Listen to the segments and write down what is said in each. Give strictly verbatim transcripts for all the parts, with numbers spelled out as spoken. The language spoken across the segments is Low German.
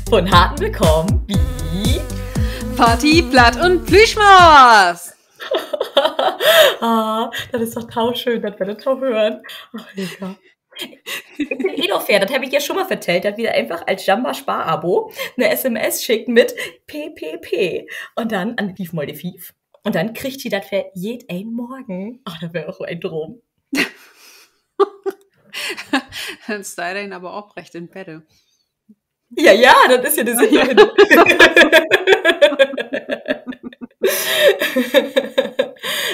Von Harten willkamen bi Party, Platt un Plüschmors. Ah, dat is doch tau schöön, dat wedder to hören. Ach, lecker. Ik finn eh noch fair, dat heff ik ja schon mal vertellt, dat wi eenfach as Jamba-Sparabo 'ne S M S schickt mit P P P un denn an fief mal de fief. Un denn kriggt ji dat för jedeen Morgen. Ach, dat weer ok en Droom. Denn steiht een aver oprecht in Bedde. Ja, ja, dat is ja de Sinn dorhinner.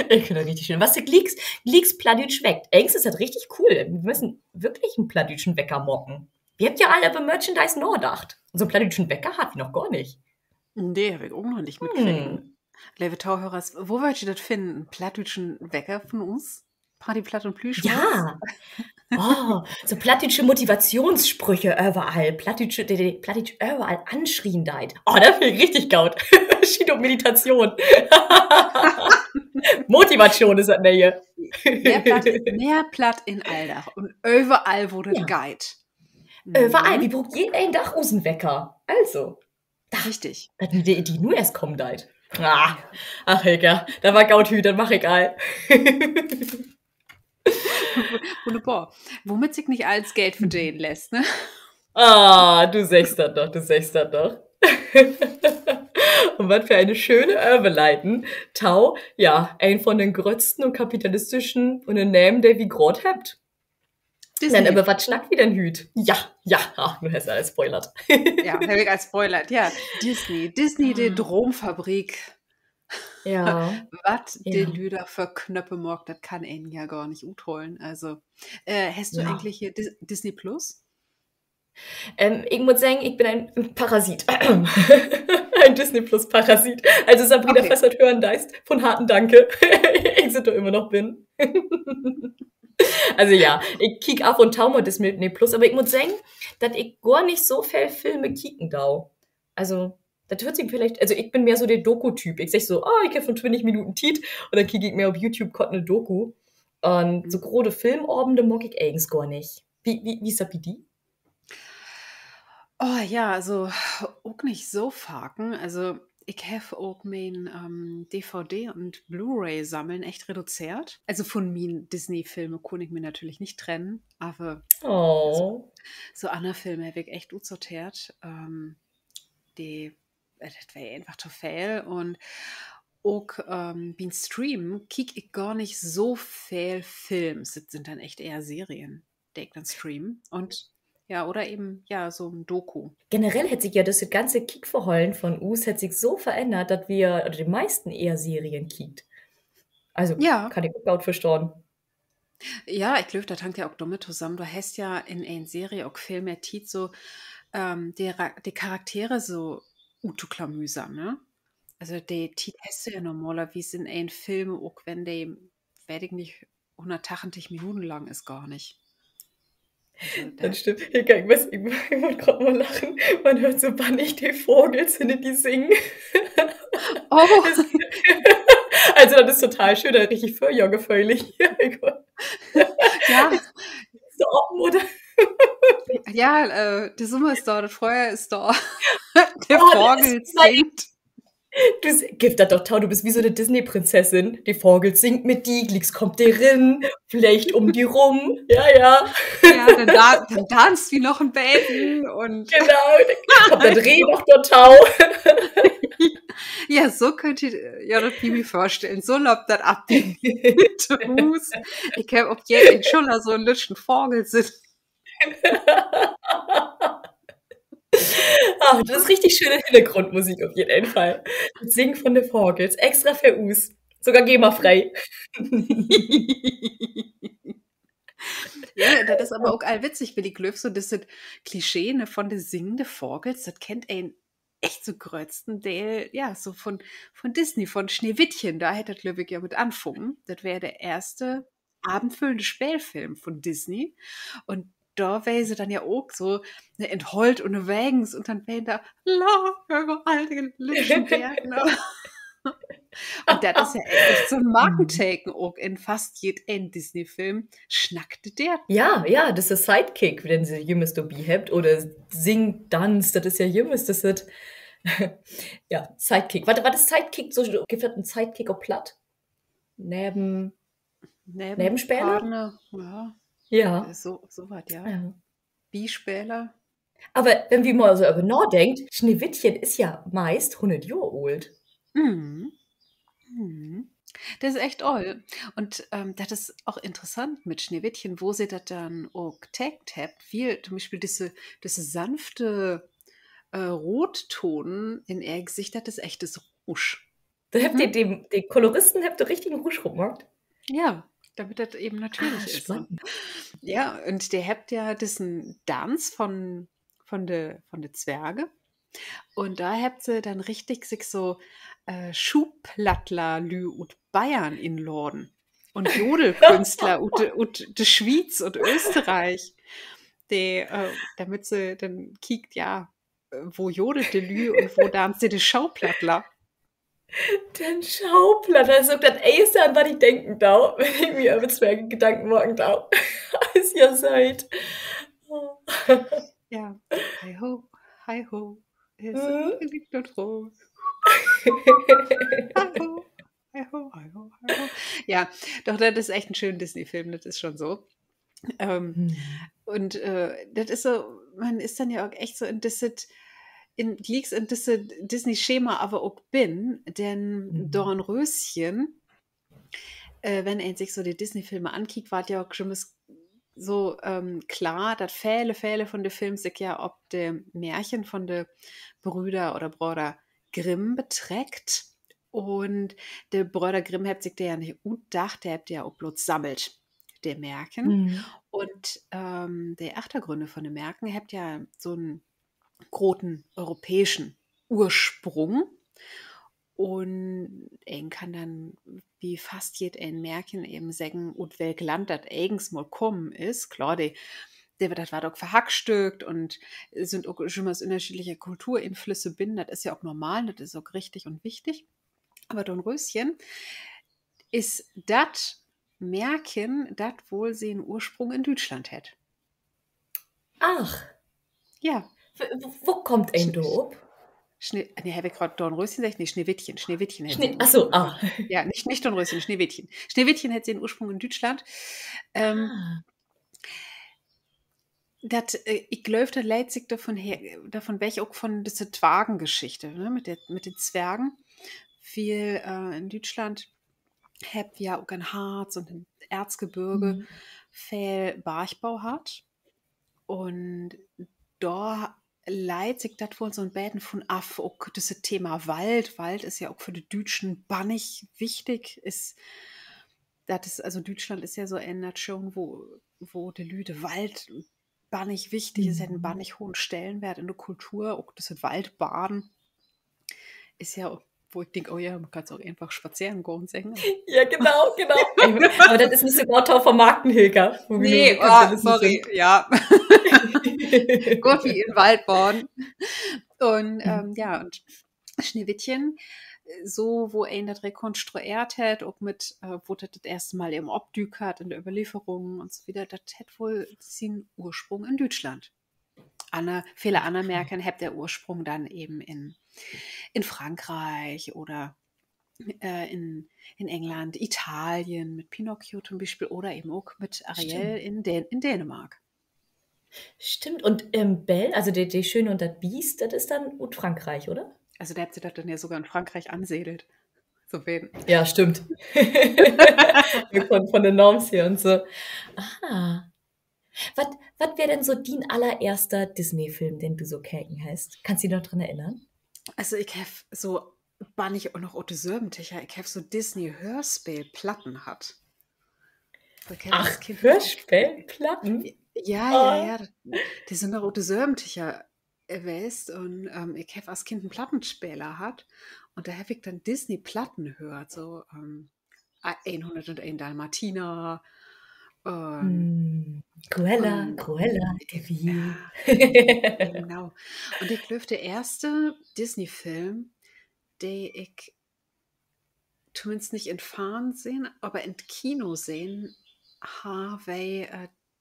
Ik finn dat richtig schöön. Wat se glieks, glieks Plattdüütsch weckt. Egens is dat richtig cool. Wi müssen würklich en plattdüütschen Wecker maken. Wi hebbt ja all över Merchandise nadacht. So 'n plattdüütschen Wecker harrn wi noch gor nich. Nee, heff ik ok noch nich mitkregen. Leve Tohörers, wo wöörn ji dat finnen? En plattdüütschen Wecker von us? Party, Platt un Plüschmors? Ja. Oh, so plattdüütsche Motivationssprüche överall. Plattdüütsche, de, de Plattdüütsch överall anschrien deit. Oh, dat finn ik richtig goot. Schiet op Meditation. Motivation is dat Ne'e. Mehr Platt, mehr Platt in Alldag un överall, wo dat geiht. Överall. Wi bruukt jeden Dag usen Wecker. Also. Richtig. Dat de Idee nu eerst kamen deit. Ah, ach, Hilke, dat weer goot hüüt, dat mag ik all. Wunnerbor. Womit sik nich allens Geld verdenen lett, ne? Ah, du seggst dat doch, du seggst dat doch. Un wat för ene schöne Överleiten tau, ja, een von de gröttsten un kapitalistischen Ünnernehmen, de wi graad hebbt. Denn över wat snackt wi denn hüüt? Ja, ja, ach, nu hest du allens spoilert. Ja, heff ik allens spoilert, ja. Disney, Disney, de Droomfabrik. Ja. Wat de Lüüd för Knöpper maakt, dat kann een ja gor nich utholen. Also, äh, hest du egentlich hier Dis-, Disney Plus? Ähm, ik mutt seggen, ik bün en Parasit. En Disney-Plus-Parasit. Also Sabrina, falls du dat hören deist, von Harten danke. Ik sitt dor jümmer noch binnen. Also ja, ik kiek af un tau mal Disney Plus, aver ik mutt seggen, dat ik gor nich so veel Filme kieken do. Also, dat höört sik villicht, also ik bün mehr so de Doku-Typ. Ik segg so, ah, ik heff nu twintig Minuten Tiet, un denn kiek ik mehr op YouTube kort 'ne Doku. Un so grote Filmavende maak ik egens gor nich. Wo, wo, wo is dat bi di? Oh ja, also ok nich so faken. Also ik heff ok mien, ähm, D V D- un Blu-ray-Sammeln echt reduzeert. Also von mien Disney-Filme kunn ik mi natürlich nich trennen, aver so, so anner Filme heff ik echt utsorteert. Ähm, de, äh, dat weer eenfach to veel. Un ok, ähm, bi'n Stream kiek ik gor nich so veel Films. Dat sünd denn echt ehr Serien, de ik denn stream. Un ja, oder even, ja, so 'n Doku. Generell hett sik ja dat ganze Kiekverhollen von us hett sik so verännert, dat wi, oder de meisten ehr Serien kiekt. Also, ja, kann ik ok goot verstahn. Ja, ik glööv, dat hangt ja ok dormit tosamen, du hest ja in en Serie ok veel mehr Tiet, so, ähm, de Ra-, de Charaktere so uttoklamüsern, ne? Also de Tiet hest du ja normalerwies in en Film, ok wenn de, weet ik nich, hunnerttachentig Minuten lang is, gor nich. Also, dat stimmt. Ik, ik weet, ik, ik mutt graad mal lachen. Man höört so bannig de Vagels, wenn de singen. Also, dat is total schöön, dat is richtig vörjohrgeföhlig. Ja. Is de open, oder? Ja, äh, de Sommer is dor, dat Fröhjohr is dor. De Vagel singt. Du s-, giff dat doch tau, du büst wie so 'ne Disney-Prinzessin. De Vagel singt mit di, glieks kummt de rin, fleegt üm di rum. Ja, ja. Ja, denn da-, denn danzt wi noch en beten un genau, denn kummt dat Reh noch dortau. Ja, so köönt ji jo dat bi mi vörstellen. So löppt dat af bi mi to Huus. Ik heff op jede Schuller so 'n lüttschen Vagel sitten. Ah, dat is richtig schöne Hinnergrundmusik op jeden Fall. Dat Singen von de Vagels, extra för us. Sogor GEMA-free. Ja, dat is aver ok all witzig, wiel ik glööv, so düsset Klischee, ne, von de singende Vagels, dat kennt een echt so gröttsten Deel, ja, so von, von Disney, von Schneewittchen. Dor hett dat, glööv ik, ja mit anfungen. Dat weer de eerste avendfüllende Speelfilm von Disney. Un dor weer se denn ja ok so, ne, in't Holt ünnerwegens un denn weren dor la-, överall de lüttschen Deerten. Un dat is ja echt so 'n Markenteken ok in fast jedeen Disney-Film, snackt de Deert. Ja, ja, dat is de Sidekick, den se jümmers dorbi hebbt, oder singt, danzt, dat is ja jümmers, dat is, ja, Sidekick. Wat, wat is Sidekick? So, gifft dat en Sidekick op Platt? Neven-, Nevenspeler? Partner, ja. Ja. So, so wat, ja. Bispeler. Aver wenn wi mal so över nadenkt, Schneewittchen is ja meist hunnert Johr oolt. Dat is echt oll. Un, ähm, dat is ok interessant mit Schneewittchen, wo se dat denn ok tekent hebbt, wiel to'n Bispeel düsse, düsse sanfte, äh, Roottoon in ehr Gesicht, dat is echtes Rouge. Dor hebbt de, de, de Koloristen hebbt dor richtigen Rouge rop maakt. Ja, dormit dat even natürlich is. Ja, un de hebbt ja düssen Danz von, von de, von de Zwerge. Un dor hebbt se denn richtig sik so, äh, Schuhplattler-Lüüd ut Bayern inladen. Un Jodelkünstler ut de, ut de Swiez un Österreich. De, äh, dormit se denn kiekt, ja, wo jodelt de Lüüd un wo danzt de Schuhplattler. Den Schuhplattler, dat is ok dat Eerste, an wat ik denken do, wenn ik mi över Zwerge Gedanken maken do. Is ja sööt. Ja. Hi ho, hi ho, is gelievt un froh. Hi ho, hi ho, hi ho, hi ho. Ja, doch, dat is echt en schönen Disney-Film, dat is schon so. Ähm, un, äh, dat is so, man is denn ja ok echt so in düsse, in, glieks in düsse Disney-Schema aver ok binnen, denn Dornröschen, äh, wenn een sik so de Disney-Filme ankiekt, warrt ja ok jümmers so, ähm, klaar, dat vele, vele von de Films sik ja op de Märchen von de Brüder oder Bröder Grimm betreckt. Un de Bröder Grimm hebbt sik de ja nich utdacht, de hebbt de ja ok blots sammelt, de Märken. Un, ähm, de Achtergrünne von de Märken hebbt ja so 'n groten europääschen Ursprung. Un een kann denn bi fast jedeen Märken even seggen, ut welk Land dat egens mal kamen is. Klaar, de, de, dat warrt ok verhackstückt un sünd ok jümmers ünnerscheedliche Kulturinflüsse binnen. Dat is ja ok normal, dat is ok richtig un wichtig. Aver Dornröschen is dat Märken, dat woll sien Ursprung in Düütschland hett. Ach. Ja. Wo, wo kummt een dor op? Schnee-, nee, heff ik graad Dornröschen seggt? Nee, Schneewittchen. Schneewittchen hett sien Ursprung. Ja, nich, nich Dornröschen, Schneewittchen. Schneewittchen hett sien Ursprung in Düütschland. Ähm, dat, äh, ik glööv, dat leidt sik dorvon weg, ok von düsse Dwargengeschichte, ne, mit de, mit de Zwergen. Wiel, äh, in Düütschland hebbt wi ja ok in't Harz un in't Erzgebirge veel Bargbau hatt. Un dor leidt sik dat woll so 'n beten von af, ok düsse Thema Wald. Wald is ja ok för de Düütschen bannig wichtig, is, dat is, also Düütschland is ja so en Natschoon, wo, wo de Lüüd de Wald bannig wichtig is, hett en bannig hogen Stellenweert in de Kultur, ok düsse Waldbaden. Is ja, wo ik denk, oh ja, man kann 't ok eenfach spazeren gahn seggen. Ja, genau, genau. Aver dat is nich so goot to vermarkten, Hilka. Nee, sorry, ja. Goot, wi in Wald baden. Un, ähm, ja, un Schneewittchen, äh, so, wo een dat rekonstrueert hett, ok mit, äh, wo dat dat eerste Mal even opdükert in de Överlieferungen un so wieder, dat hett woll sien Ursprung in Düütschland. Anner, vele anner Märken hebbt ehr Ursprung denn even in, in Frankriek oder, äh, in, in England, Italien mit Pinocchio to'n Bispeel oder even ok mit Ariel in Dän-, in Dänemark. Stimmt. Un, ähm, Belle, also de, de Schöne un dat Biest, dat is denn ut Frankriek, oder? Also, dor hebbt se dat denn ja sogor in Frankriek ansiedelt. So ween. Ja, stimmt. Von, von de Naams her un so. Ah. Wat, wat weer denn so dien allereerste Disney-Film, den du so keken hest? Kannst di noch dran erinnern? Also, ik heff so, bün ik ok noch ut de Söventiger, ik heff so Disney-Hörspeelplatten hatt. Ach, Hörspeelplatten? Ja, ja, ja. De sünd noch ut de Söventiger west un, ähm, ik heff as Kind en Plattenspeler hatt un dor heff ik denn Disney-Platten höört, so, ähm, hunnertuneen Dalmatiner, ähm, Cruella, Cruella de Vil. Genau. Un ik glööv, de eerste Disney-Film, de ik tominnst nich in't Fernsehn, aver in't Kino sehn harr wi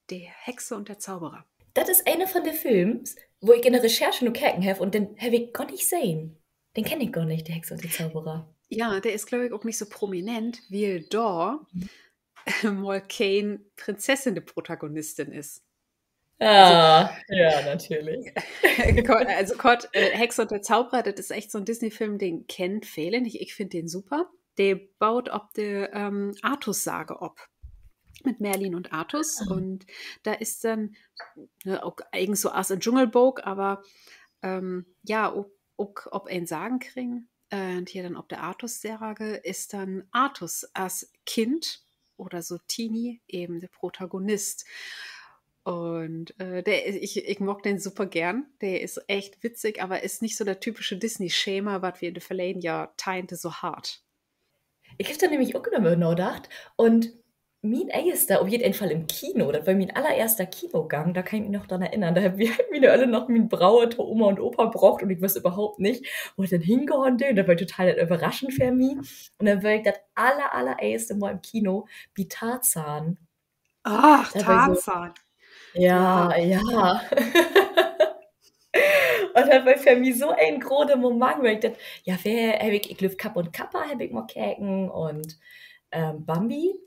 De Hexe und der Zauberer. Dat is een von de Films, wo ik in de Recherche nu keken heff un den heff ik gor nich sehn. Den kenn ik gor nich, De Hexe und der Zauberer. Ja, de is, glööv ik, ok nich so prominent, wiel dor mal keen Prinzessin de Protagonistin is. Ah, ja, natürlich. Also kort, Hexe und der Zauberer, dat is echt so'n Disney-Film, den kennt vele nich. Ik finn den super. De boot op de Artus-Sage op. Mit Merlin un Artus. Un dor is denn, ne, ok egens so as en Dschungelbook, aver ja, ok op en Sagenkring. Un hier denn op de Artus-Sage is denn Artus as Kind oder so Teenie even de Protagonist. Un de, ik, ik mag den super geern. De is echt witzig, aver is nich so dat typische Disney-Schema, wat wi in de verleden Johrteihnte so harrn. Ik heff dor nämlich ok över nadacht. Un mien eerster, op jeden Fall in't Kino, dat weer mien allereerster Kinogang, dor kann ik mi noch dran erinnern, dor hebbt wi, hebbt wi alle noch mien Broer to Oma un Opa brocht un ik wüss överhaupt nich, wo ik denn hengahn dee. Dat weer total överraschend för mi. Un denn weer ik dat aller-, allereerste Mal in't Kino bi Tarzan. Ach, Tarzan. Ja, ja. Un dat weer för mi so en grote Moment, wiel ik dat, ja, heff ik, ik glööv, Cap und Capper heff ik mal keken un Bambi.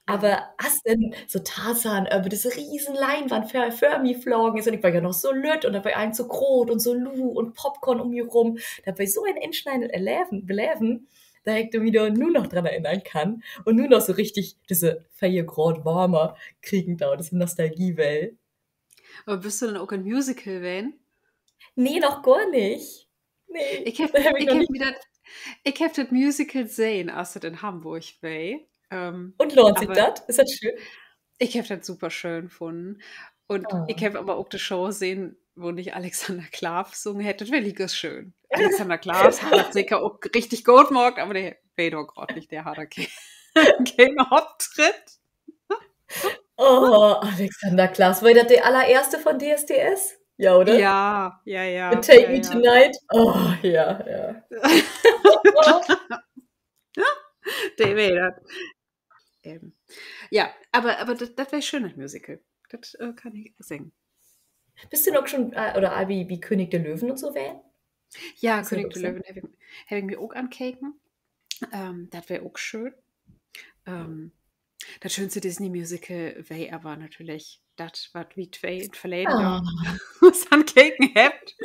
Aver as denn so Tarzan över disse riesen Leinwand vör, vör mi flagen is un ik weer ja noch so lütt un dat weer allens so groot un so luut un Popcorn üm mi rüm, dat weer so en inschneidendet Erleven, Beleven, dat ik mi dor nu noch dran erinnern kann un nu noch so richtig disse veer Graad warmer kriegen do, disse Nostalgiewell. Aver büst du denn ok in't Musical ween? Nee, noch gor nich. Nee, ik heff dat, ik heff dat Musical sehn, as dat in Hamborg weer. Un lohnt sik dat? Is dat schöön? Ik heff dat super schöön funnen. Un ik heff aver ok de Show sehn, wo nich Alexander Klaws sungen hett. Dat weer liekers schöön. Alexander Klaws harr dat seker ok richtig goot maakt, aver de weer dor graad nich, de harr dor keen Optritt. Oh, Alexander Klaws. Weer dat de allereerste von D S D S? Ja, oder? Ja, ja, ja. Mit Take Me Tonight? Oh, ja, ja. De weer dat. Ja, aver, aver dat, dat weer schöön, dat Musical. Dat kann ik seggen. Büst du denn ok schon, oder al bi, bi König der Löwen un so ween? Ja, König der Löwen heff ik mi ok ankeken. Dat weer ok schöön. Dat schöönste Disney-Musical weer aver natürlich dat, wat wi twee in't verleden Johr us ankeken hebbt.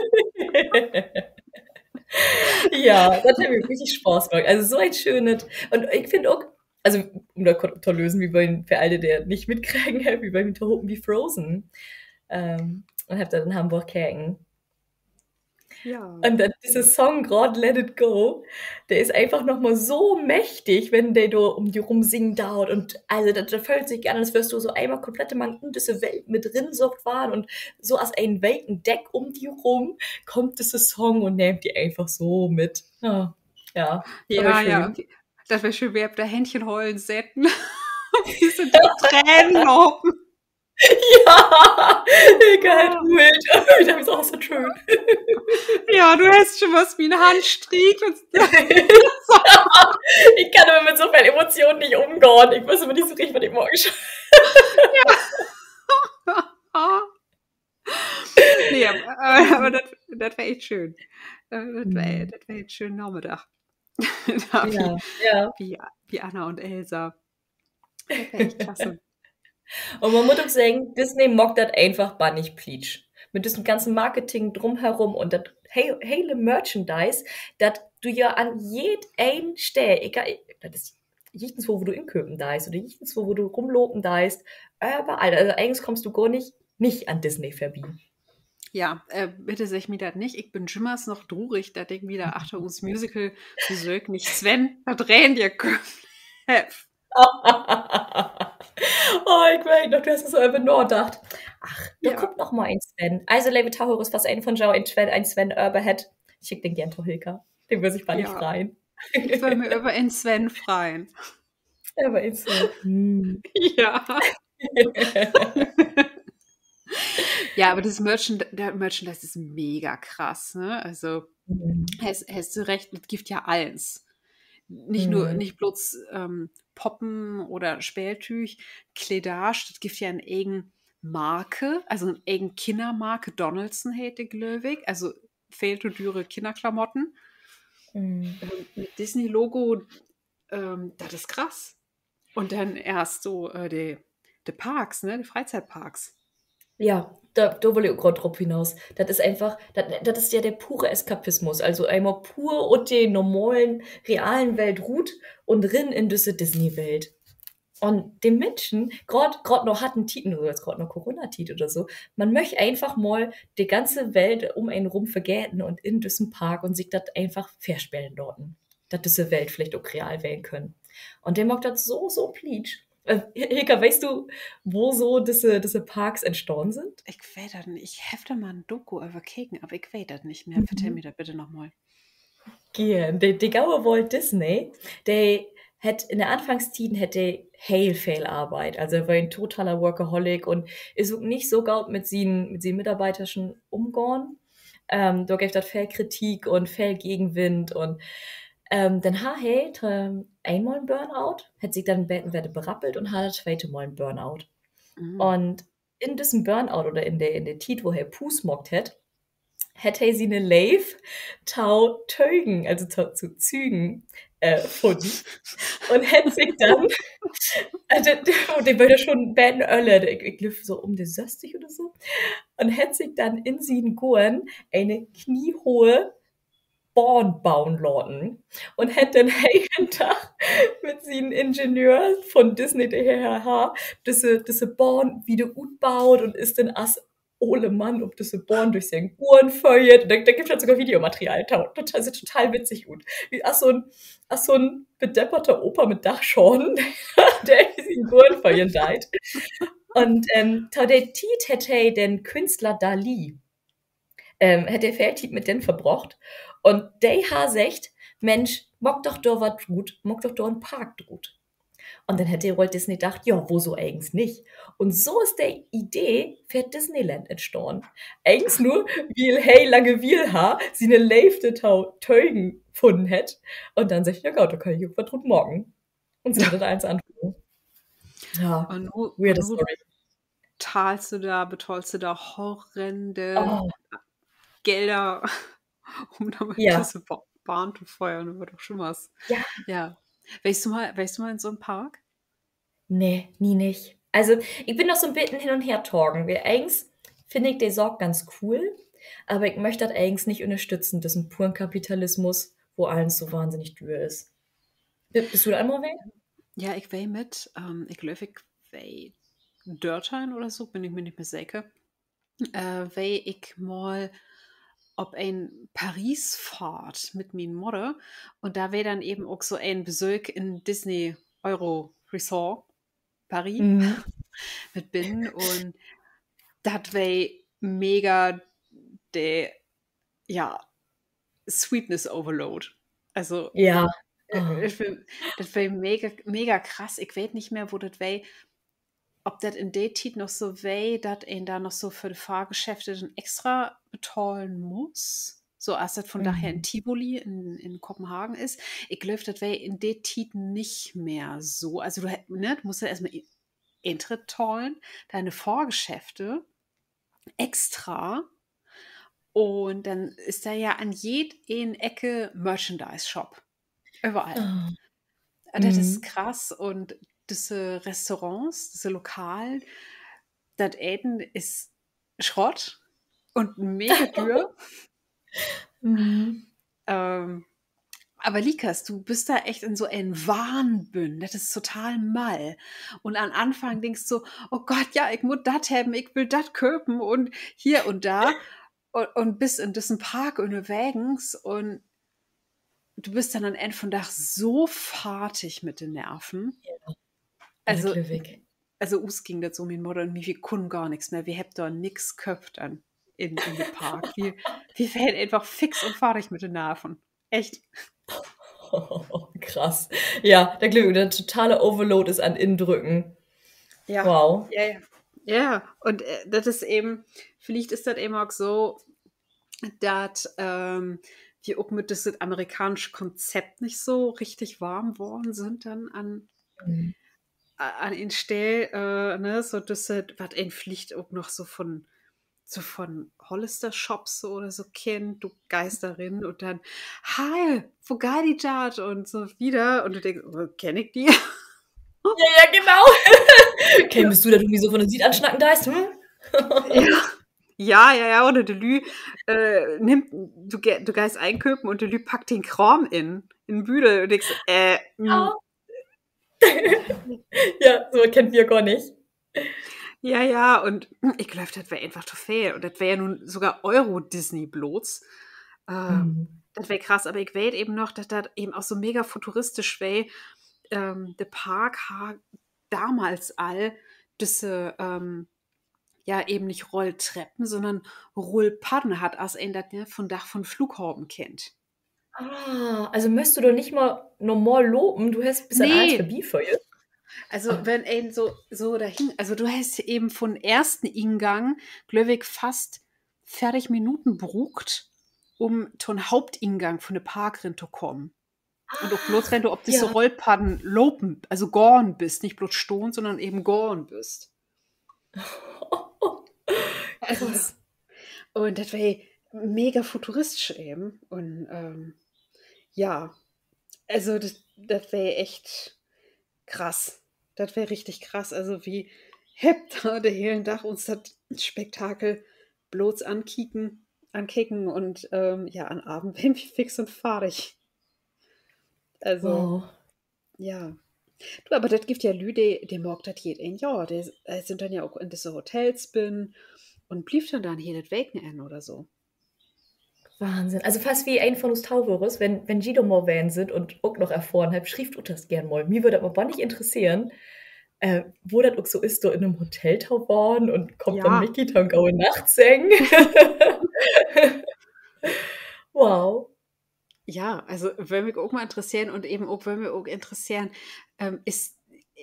Ja, dat hett mi richtig Spaaß maakt. Also so en schönet, un ik finn ok, also, üm dat kort to lösen, wi weren, för alle, de dat nich mitkregen hebbt, wi weren tohopen bi Frozen un hebbt dat in Hamborg keken. Un dat, disse Song, graad Let It Go, de is eenfach noch mal so mächtig, wenn de dor üm di rüm singen deit. Un also, dat, dat föhlt sik an, as wörrst du so eenmal komplett mang in disse Welt mit rinsogen warrn un so as en weken Deck üm di rüm kummt disse Song un nehmt di eenfach so mit. Ja, ja. Dat weer schöön, wi hebbt dor Händchen hollen seten. Wi sünd dor Tranen lopen. Ja, ik heff huilt. Dat is ok so schöön. Ja, du hest schon was mien Hand striekt. Ik kann aver mit so veel Emotionen nich ümgahn. Ik wüss aver nich so richtig, wat ik maken schall. Nee, aver dat weer echt schöön. Dat weer en schönen Namiddag. Bi Anna un Elsa. Un man mutt ok seggen, Disney maakt dat eenfach bannig plietsch. Mit düssen ganzen Marketing drumherum un dat hele Merchandise, dat du ja an jedeen Steed, egal, dat is jichtenswo, wo du inköpen deist oder jichtenswo, wo du rümlopen deist, överall. Also egens kummst du gor nich, nich an Disney vörbi. Ja, bitte segg mi dat nich. Ik bün jümmers noch trurig, dat ik mi dor achter uns Musical-Besöök nich Sven dat Renn köfft heff. Oh, ik weet noch, du hest so över nadacht. Ach, dor kummt noch mal en Sven. Also, leve Tohörers, falls een von jo en Sven, en Sven över hett, schickt den geern to Hilka. De wöör sik bannig freien. Ik wöör mi över en Sven freien. Över en Sven. Ja. Ja, aver dat Merchand-, dat Merchandise is mega krass, ne? Also, hest, hest du recht, dat gifft ja allens. Nich, nich blots, ähm, Poppen oder Speeltüüg, Kledaasch, dat gifft ja en egen Marke, also en egen Kinnermarke, Donaldson heet de, glööv ik, also veel to düre Kinnerklamotten. Mit Disney-Logo, ähm, dat is krass. Un denn eerst so, äh, de, de Parks, ne, de Freizeitparks. Ja, dor, dor will ik ok graad drop hinaus. Dat is eenfach, dat, dat is ja de pure Eskapismus. Also eenmal pur ut de normalen, realen Welt rut un rin in düsse Disney-Welt. Un de Minschen, graad, graad na harten Tieden oder graad na Coronatiet oder so, man möcht eenfach mal de ganze Welt üm een rum vergeten un in düssen Park un sik dat eenfach vörspelen laten, dat düsse Welt villicht ok real ween köön. Un de maakt dat so, so plietsch. Äh, Hilka, weetst du, wo so düsse, düsse Parks entstahn sünd? Ik weet dat nich. Ik heff dor mal en Doku över keken, aver ik weet dat nich mehr. Vertell mi dat bitte noch mal. Geern. De, de gode Walt Disney, de hett in de Anfangstieden hett de heel veel arbeidt. Also he weer en totaler Workaholic un is ok nich so goot mit sien, mit sien Mitarbeiterschen ümgahn. Ähm, dor geev dat veel Kritik un veel Gegenwind un, ähm, denn harr he, ähm, eenmal en Burnout, hett sik denn beten wedder berappelt un harr dat tweete Mal en Burnout. Un in düssen Burnout oder in de, in de Tiet, wo he Puus maakt hett, hett he siene Leev to Tögen, also to, to Zügen, äh, funnen. Un hett sik denn, also, de, de weer ja schon beten öller, ik, ik glööv, so üm de sösstig oder so. Un hett sik denn in sien Goorn ene kniehoge Bahn boen laten un hett den helen Dag mit sien Ingenieur von Disney, de he harr, düsse, düsse Bahn wedder utboot un is denn as ole Mann op düsse Bahn dörch sien Goorn föhrt. Un dor, dor gifft dat sogor Videomaterial to. Total, süht total witzig ut. Wie as so 'n, as so 'n bedepperter Opa mit Dagschaden, de sien Goorn föhren deit. Un, ähm, to de Tiet hett he den Künstler Dalí, ähm, hett he veel Tiet mit den verbrocht. Un de harr seggt: Mensch, maak doch dor wat rut, maak doch dor en Park rut. Un denn hett de Walt Disney dacht: Ja, woso egens nich? Un so is de Idee för Disneyland entstahn. Egens nur, wiel he Langewiel harr, siene Leevde to Tögen funnen hett. Un denn seggt: Ja, goot, dor kann ik ok wat rut maken. Un so hett dat allens anfungen. Ja, weirde Story. Betalst du dor, betalst du dor horrende Gelder, üm dor mit düsse Ba-, Bahn to föhren oder wat ok jümmers. Ja. Weerst du mal, weerst du mal in so 'n Park? Nee, nie nich. Also, ik bün noch so 'n beten hin un her tagen, wiel egens finn ik de Saak ganz cool, aver ik möch dat egens nich ünnerstützen, düssen puren Kapitalismus, wo allens so wahnsinnig düer is. Bi-, büst du dor eenmal ween? Ja, ik weer mit, ähm, ik glööv, ik weer dörteihn oder so, bün ik mi nich mehr seker. Äh, weer ik mal op en Paris-Fahrt mit mien Mudder. Un dor weer denn even ok so en Besöök in Disney Euro Resort Paris mit binnen. Un dat weer mega de, ja, Sweetness Overload. Also, dat weer, dat weer mega, mega krass. Ik weet nich mehr, wo dat weer, of dat in de Tiet noch so weer, dat een dor noch so för de Fahrgeschäfte denn extra betahlen muss. So as dat vundaag ja in Tivoli in, in Kopenhagen is. Ik glööv, dat weer in de Tiet nich mehr so. Also du, ne, du musst ja eerstmal Intritt tahlen, denn Fahrgeschäfte extra. Un denn is dor ja an jede Ecke Merchandise-Shop. Överall. Dat is krass. Un düsse Restaurants, düsse Lokalen, dat Eten is Schrott un mega düer. Ähm, aver liekers, du büst dor echt in so en Wahn bünnen. Dat is total mall. Un an Anfang denkst so: Oh Gott, ja, ik mutt dat hebben, ik will dat köpen un hier un dor. Un, un büst in düssen Park ünnerwegens un du büst denn an Enn vun'n Dag so fardig mit de Nerven. Also, also us güng dat so, mien Mudder un mi, wi kunnen gor nix mehr. Wi hebbt dor nix köfft an, in, in de Park. Wi, wi weren eenfach fix un fardig mit de Nerven. Echt. Krass. Ja, dat glööv ik, de totale Overload is an Indrücken. Ja, ja. Un, äh, dat is even, villicht is dat even ok so, dat, ähm, wi ok mit düsset amerikaansche Konzept nich so richtig warm worrn sünd denn an, an en Stell, äh, ne, so düsse, wat een villicht ok noch so von, so von Hollister-Shops oder so kennt, du geihst dor rin un denn: Hi, wo geiht di dat? Un so wieder. Un du denkst: Wo kenn ik di? Ja, ja, genau. Keen büst du, dat du mi so von de Siet ansnacken deist? Hm? Ja, ja, ja, oder de Lüüd, äh, nimmt, du, ge- du geihst inköpen un de Lüüd packt den Kraam in, in Büdel un denkst, äh, mm. Ja, so kennt wi ja gor nich. Ja, ja, un ik glööv, dat weer eenfach to veel. Un dat weer ja nu sogor Euro-Disney blots. Ähm, dat weer krass, aver ik weet even noch, dat dat even ok so mega futuristisch weer. Ähm, de Park harr damals al düsse, ähm, ja, even nich Rulltreppen, sünnern Rullpadden hatt, as een dat, ne, vondaag von Flughaven kennt. Ah, also musst du doch nich mal normal lopen, du hest, büst an allens vörbiföhrt. Also, wenn een so, so dorhen, also du hest even von eersten Ingang, glööv ik, fast veertig Minuten bruukt, um to'n Hauptingang von de Park rin to kamen. Un ok blots, wenn du op disse Rullpadden lopen, also gahn büst, nich blots stahn, sünnern even gahn büst. Also, un dat weer mega futuristisch even. Un, ähm, ja, also dat, dat weer echt krass. Dat weer richtig krass. Also wi hebbt dor den helen Dag uns dat Spektakel blots ankeken, ankeken un, ähm, ja, an Avend weren wi fix un fardig. Also, ja. Du, aver dat gifft ja Lüüd, de, de maakt dat jeed een Johr. De, äh, sünd denn ja ok in düsse Hotels binnen un blievt denn dor en hele Week in oder so. Wahnsinn. Also, falls wi een von us Tohörers, wenn, wenn ji dor mal ween sünd un ok noch Erfohren hebbt, schrievt us dat geern mal. Mi wöör dat mal bannig interesseren, äh, wo dat ok so is, dor in en Hotel to wahnen un kummt denn Mickey to'n Gode-Nacht-Seggen. Wow. Ja, also, wöör mi ok mal interesseren un even ok, wöör mi ok interesseren, ähm, is,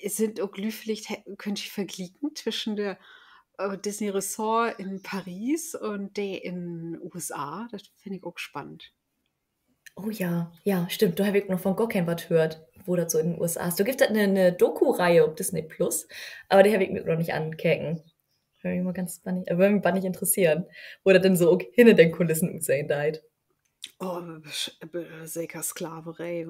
sünd ok Lüüd villicht, he-, köönt ji verglieken twischen de, äh, Disney Resort in Paris un de in U S A? Dat finn ik ok spannend. Oh ja, ja, stimmt. Dor heff ik noch von gor keen wat höört, wo dat so in den U S A is. Dor gifft dat 'ne, 'ne Doku-Reihe op Disney Plus, aver de heff ik mi ok noch nich ankeken. Wöör mi mal ganz bannig, äh, wöör mi bannig interesseren, wo dat denn so ok hinner den Kulissen utsehn deit. Oh, be-, be-, seker Sklaveree.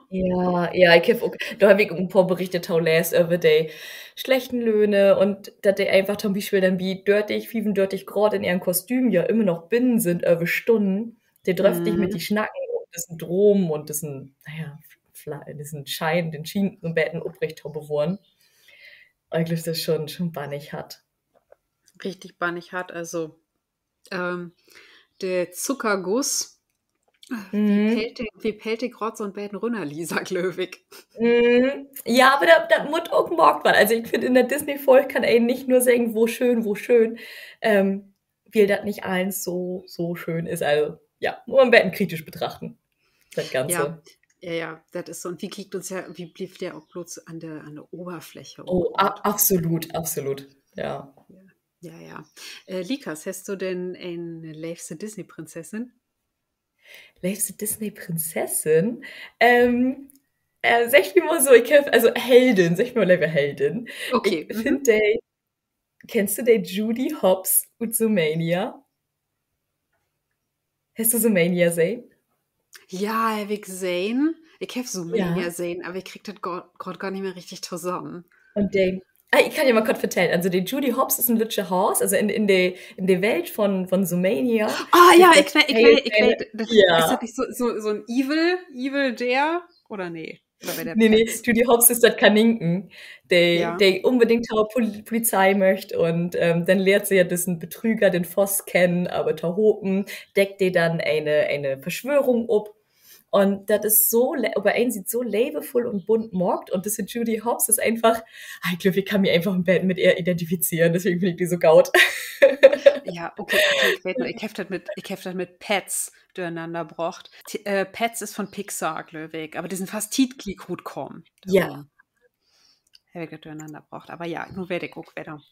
Ja, ja, ik heff ok, dor heff ik ok en poor Berichte to leest över de slechten Löhne un dat de eenfach to'n Bispeel denn bi dörtig, fiefundörtig Graad in ehren Kostüm ja ümmer noch binnen sünd, över Stünnen. De dröfft nich mit di snacken, üm düssen Droom un düssen, na ja, Fla-, düssen Schien, den Schien so'n beten oprecht to bewohren. Ik glööv, dat is schon, schon bannig hart. Richtig bannig hart, also, ähm, de Zuckerguss, äh, wi pellt de, wi pellt de graad so'n beten rünner, Lisa, glööv ik. Ja, aver dat, dat mutt ok maakt warrn. Also, ik finn, in de Disney-Folg kann een nich nur seggen, wo schöön, wo schöön, ähm, wiel dat nich allens so, so schöön is. Also, ja, mutt man en beten kritisch betrachten, dat Ganze. Ja, ja, dat is so. Un wi kriegt uns ja, wi blievt ja ok blots an de, an de Överfläche. Oh, a-, absolut, absolut. Ja. Ja, ja. Äh, Likas, hest du denn en leevste Disney-Prinzessin? Leevste Disney-Prinzessin? Ähm, äh, segg mi mal so, ik heff, also Heldin, segg mal lever Heldin. Ik finn de, kennst du de Judy Hopps ut Zoomania? Hest du Zoomania sehn? Ja, heff ik sehn. Ik heff Zoomania sehn, aver ik krieg dat gor-, graad gor nich mehr richtig tosamen. Un de, ah, ik kann ja mal kort vertellen. Also, de Judy Hopps is en lüttje Haas, also in, in de, in de Welt von, von Zoomania. Ah, ja, ik weet, ik weet, ik weet. Is dat nich so, so, so'n Evil, Evil Deer? Oder nee? Nee, nee, Judy Hopps is dat Kaninken, de, de unbedingt to Pol-, Polizei möcht un, ähm, denn lehrt se ja düssen Betrüger, den Voss, kennen, aver tohopen deckt de denn ene, ene Verschwörung op. Un dat is so le-, op de een Siet so leevvull un bunt maakt un düsse Judy Hopps is eenfach, ah, ik glööv, ik kann mi eenfach en beten mit ehr identifizeren, deswegen finn ik de so goot. Ja, okay, okay, ik weet noch, ik heff dat mit, ik heff dat mit Pets dörenanner brocht. T-, äh, Pets is von Pixar, glööv ik, aver de sünd fast tietgliek rutkamen. Ja. Heff ik dat dörenanner brocht. Aver ja, nu weet ik ok wedder.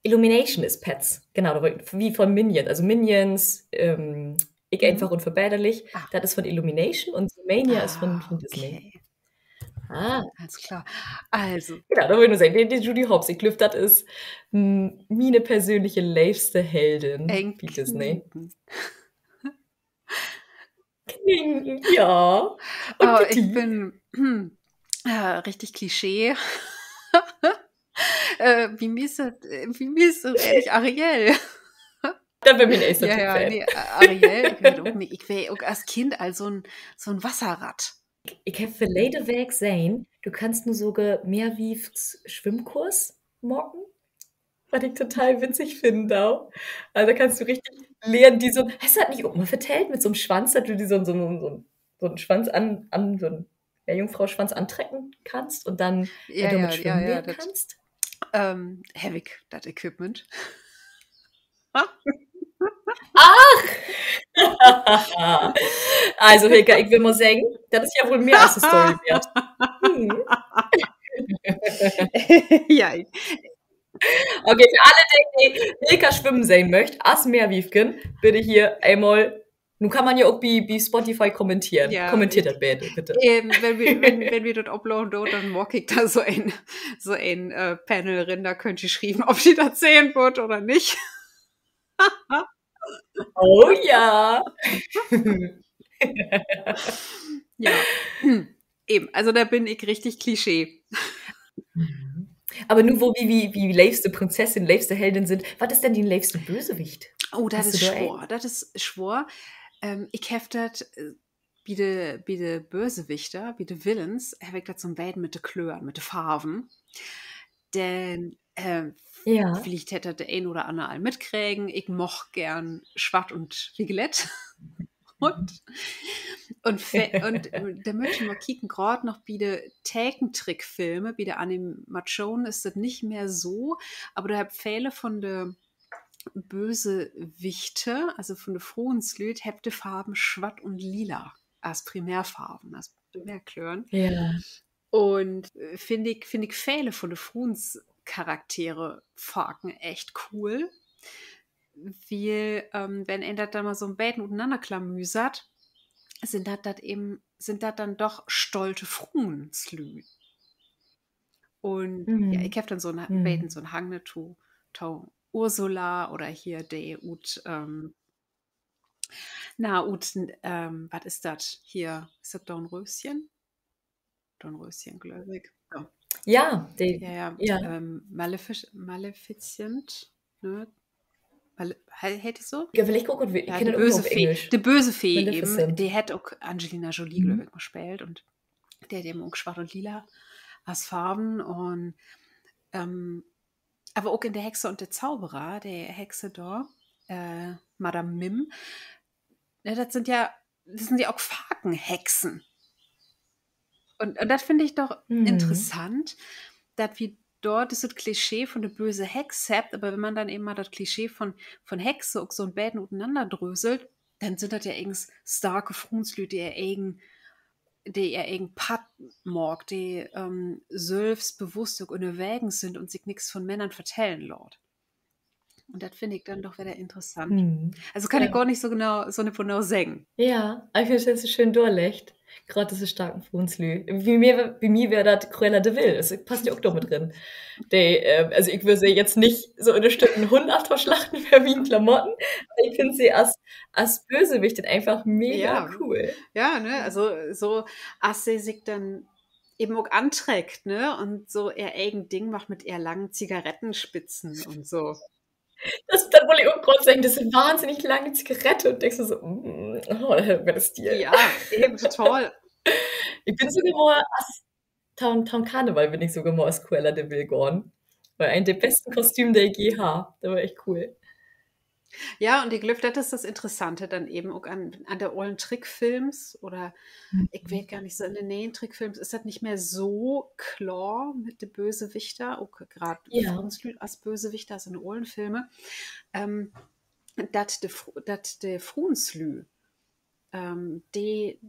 Illumination is Pets. Genau, dor, wo, wie von Minions. Also Minions, ähm, Ik, Eenfach unverbedderlich. Dat is von Illumination un Zoomania is von, von Disney. Ah, allens klar. Also. Genau, dor wull ik nu seggen, de, de Julie Hobbs, ik glööv, dat is, mm, miene persönliche leevste Heldin bi Disney. Klinken, ja. Un ik bün, äh, richtig Klischee. Äh, bi mi is dat, äh, bi mi is dat ehrlich Ariel. Dat weer mien eerste Tipp. Ja, ja, nee, Ariel, ik weet ok nich, ik weer ok as Kind al so'n, so'n Wasserratt. Ik heff verleden Week sehn, du kannst nu sogor Meerwiefs-Swimmkurs maken, wat ik total witzig finnen do. Also, dor kannst du richtig lehren, di so, hest dat nich ok mal vertellt, mit so'n Swanz, dat du di so'n, so'n, so'n, so'n Swanz an, an, so'n, ja, Jungfrau-Swanz antrecken kannst un denn, äh, dormit swimmen lehren kannst? Ähm, heff ik dat Equipment. Ach! Also, Hilka, ik will mal seggen, dat is ja woll mehr as 'ne Story weert. Ja, ik Okay, för alle, de, de Hilka swimmen sehn möcht, as Meerwiefken, bitte hier eenmal, nu kann man ja ok bi, bi Spotify kommenteren. Kommenteert dat beide, bitte. Ähm, wenn wi, wenn, wenn wi dat uploaden doot, denn maak ik dor so en, so en, äh, Panel rin, dor köönt ji schrieven, of ji dat sehn wüllt oder nich. Oh ja. Ja. Even, also dor bün ik richtig Klischee. Aver nu, wo wi, wi, wi leevste Prinzessin, leevste Heldin sünd, wat is denn dien leevste Bösewicht? Oh, dat is swoor. Dat is swoor. Ähm, ik heff dat, äh, bi de, bi de Bösewichter, bi de Villains, heff ik dat so'n beten mit de Klören, mit de Farven. Denn, äh, villicht hett dat de een oder anner al mitkregen, ik mag geern swatt un violett. Un, un, äh, dor mööt ji mal kieken, graad noch bi de Tekentrickfilme, bi de Animatschoon is dat nich mehr so, aver dor hebbt vele von de Bösewichter, also von de Fruenslüüd, hebbt de Farven swatt un lila as Primärfarven, as Primärklören. Un, äh, finn ik, finn ik vele von de Fruenscharaktere faken echt cool. Wiel, ähm, wenn een dat denn mal so'n beten utenannerklamüsert, sünd dat, dat even, sünd dat denn doch stolte Fruenslüüd. Un ja, ik heff denn so'n, beten so'n Hang, ne, to, to Ursula oder hier de ut, ähm, na, ut, ähm, wat is dat hier? Is dat Dornröschen? Dornröschen, glööv ik. Ja, de, ja, ja, ähm, Malefic-, Maleficent, ne? Male-, he-, heet de so? Ja, villicht ok, ik kenn dat ok nur op Engelsch. De böse Fee even, de hett ok Angelina Jolie, glööv ik, mal speelt. Un de hett even ok swatt un lila as Farven. Un, ähm, aver ok in De Hexe un de Zauberer, de Hexe dor, äh, Madame Mim, ne, dat sünd ja, dat sünd ja ok faken Hexen. Un, un dat finn ik doch interessant, dat wi dor düsset Klischee von de böse Hex hebbt, aver wenn man denn even mal dat Klischee von, von Hexe ok so'n beten utenannerdröselt, denn sünd dat ja egens starke Fruenslüüd, de ehr egen, de ehr egen Padd maakt, de, ähm, sülvstbewusst ok ünnerwegens sünd un sik nix von Männern vertellen laat. Un dat finn ik denn doch wedder interessant. Also kann ik gor nich so genau, so genau seggen. Ja, ik finn, dat hest du schöön dorleggt. Graad düsse starken Fruenslüüd. Bi mi, bi mi weer dat Cruella de Vil. Dat passt ja ok dor mit rin. De, ähm, also ik wöör se jetzt nich so ünnerstütten, Hund aftoslachten för mien Klamotten. Aver ik finn se as, as Bösewichtin eenfach mega cool. Ja, ne, also so, as se sik denn even ok antreckt, ne, un so ehr egen Ding maakt mit ehr langen Zigarettenspitzen un so. Dat, dat wull ik ok graad seggen, disse wahnsinnig lange Zigarette un denkst du so, mm, oh, wat en Stil. Ja, even total. Ik bün sogor mal as, to'n, to'n Karneval bün ik sogor mal as Cruella de Vil gahn. Weer een de besten Kostüme, de ik je harr. Dat weer echt cool. Ja, un ik glööv, dat is dat Interessante denn even ok an, an de olen Trickfilms oder, ik weet gor nich, so in de ne'en Trickfilms is dat nich mehr so klaar mit de Bösewichter, ok graad Fruenslüüd as Bösewichter, as in de olen Filme, ähm, dat de Fru-, dat de Fruenslüüd, ähm, de,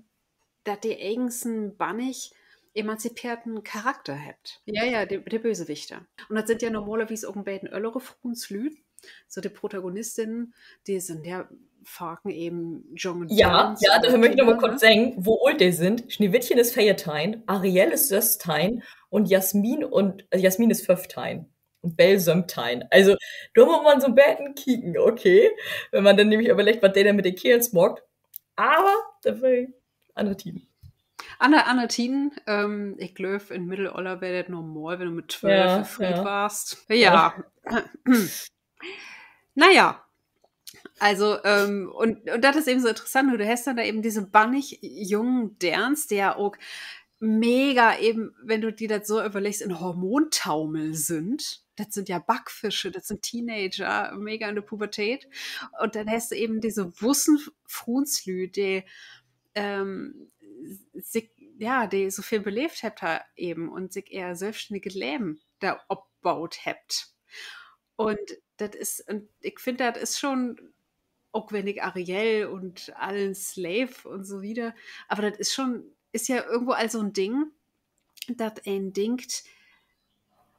dat de egens en bannig emanzipeerten Charakter hebbt. Ja, ja, de, de Bösewichter. Un dat sünd ja normalerwies ok en beten öllere Fruenslüüd. So de Protagonistinnen, de sünd ja faken even junge Deerns oder Kinner, ne? Ja, ja, dor möcht ik noch mal kort seggen, wo oolt de sünd. Schneewittchen is veerteihn, Ariel is sössteihn un Jasmin un, äh, Jasmin is föffteihn. Un Belle söventeihn. Also, dor mutt man so 'n beten kieken, okay? Wenn man denn nämlich överleggt, wat de denn mit de Keerls maakt. Aver dat weer anner Tieden. Anner, anner Tieden. Ähm, ik glööv, in Middelöller weer dat normal, wenn du mit twölf befriet warrst. Ja. Na ja. Also, ähm, un, un dat is even so interessant, du hest denn dor even disse bannig jungen Deerns, de ja ok mega even, wenn du di dat so överleggst, in Hormontaumel sünd. Dat sünd ja Backfische, dat sünd Teenager, mega in de Pubertät. Un denn hest du even disse wussen Fruenslüüd, de, ähm, sik, ja, de so veel beleevt hebbt, ha-, even, un sik ehr sülvstänniget Leven dor opbaut hebbt. Un dat is, un ik finn, dat is schon, ok wenn ik Ariel un allens leev un so wieder, aver dat is schon, is ja irgendwo al so 'n Ding, dat een denkt,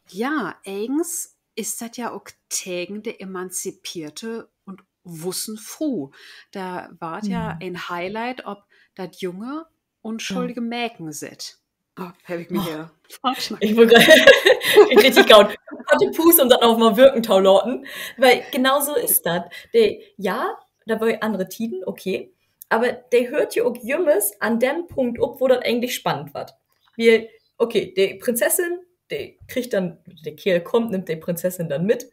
ja, egens is dat ja ok tegen de emanzipeerte un wussen Fru. Dor warrt ja en Highlight op dat junge, unschuldige Mäken sett. Oh, heff ik mi hier versnackt. Ik krieg richtig goot Kaffeepuus, üm dat noch mal wirken to laten. Wiel genau so is dat. De, ja, dat weer annere Tieden, okay. Aver de höört ja ok jümmers an den Punkt op, wo dat egentlich spannend warrt. Wiel, okay, de Prinzessin, de kriggt denn, de Keerl kummt, nimmt de Prinzessin denn mit,